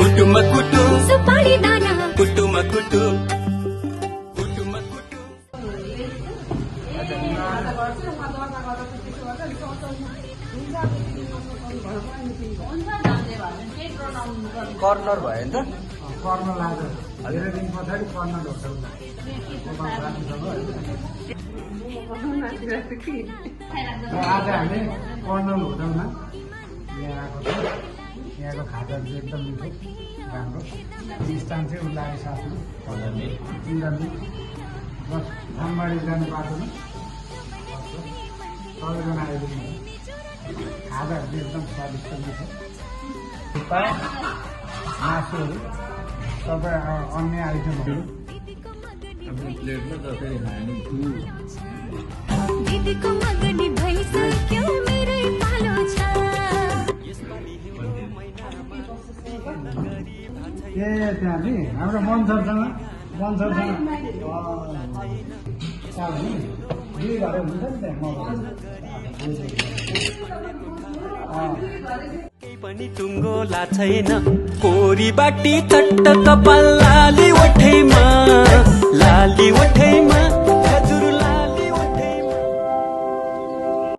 कुटुमा कुटु सुपारी दाना कुटुमा कुटु कुटुमा कुटु कर्नर भयो नि त कर्नर लाग्यो धेरै दिन पछाडि कर्नर होटल आज हामी कर्नल होटलमा यहाँ आएको छौँ। यहाँको खाजा चाहिँ एकदम मिठो राम्रो स्थान चाहिँ उसलाई आए साथमा इन्द्रमिल बस धामबाडी जाने बाटोमा सबैजना आइदिनु खाजाहरू चाहिँ एकदम स्वादिष्ट मिठो मासुहरू सबै अन्य आइटमहरू दिदीको मगनी भइसक्यो मेरै पालो छ ए त्यहाँ नि हाम्रो मनसरसँग दुई घरे हुन्छ नि त्यहाँ केही पनि टुङ्गोला छैन कोरी बाटी चट्ट कपाल लाली ओठैमा